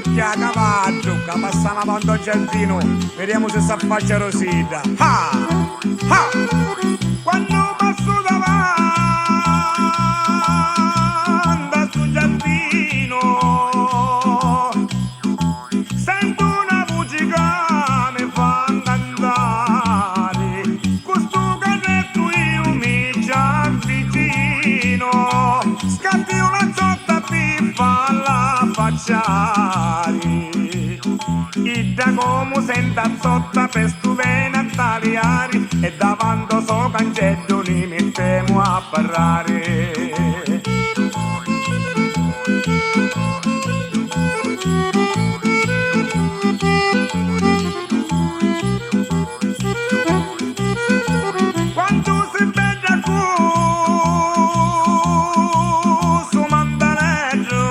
Acchia cavaddu, ca passamu avanti o giardinu, viriemu si s'affaccia Rusidda. Ah! Ah! Quannu passu davanti a stu giardinu, sentu na vuci ca mi fa 'ncantari, cu stu carrettu iu mi ci avvicinu, scattiu la zotta pi falla affacciari. Idda comu senti a zotta prestu veni a taliari e davanti o so canceddu ni mittemu a parrari. Quantu si bedda cu ssu mantaleddu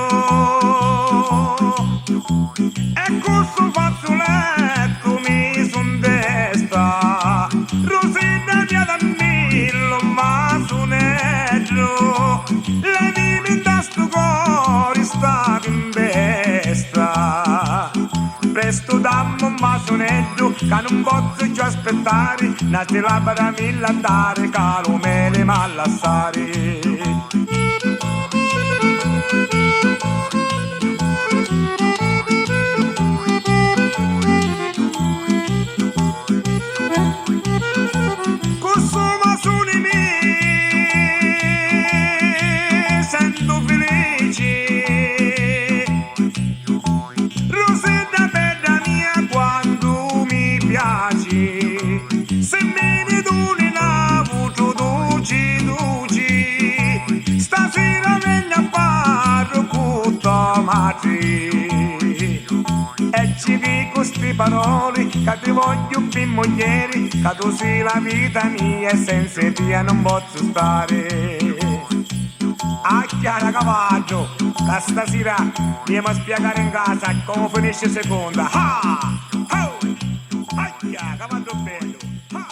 e cu ssu fazzulettu misu 'ntesta, Rusidda mia dammillu 'n vasuneddu, levimi 'nta stu cori sta timpesta. Prestu dammi un vasuneddu ca nun pozzu cchiù aspittari, na sti labbra mi l'ha dari ca lu meli m'ha lassari. Cu ssu vasuni mi sentu filici. Rusidda bedda mia quantu mi piaci, si mi ni duni n'avutru duci duci, stasira vegnu a parru cu to matri e ci dicu sti paroli ca ti vogghiu pi mugghieri, ca tu si la vita mia e senza 'i tia nun pozzu stari. Acchiana cavaddu, ca stasira iemu a spiagari 'n casa comu finisci secunda. Ha! Ho! Acchia, cavaddu bellu! Ha!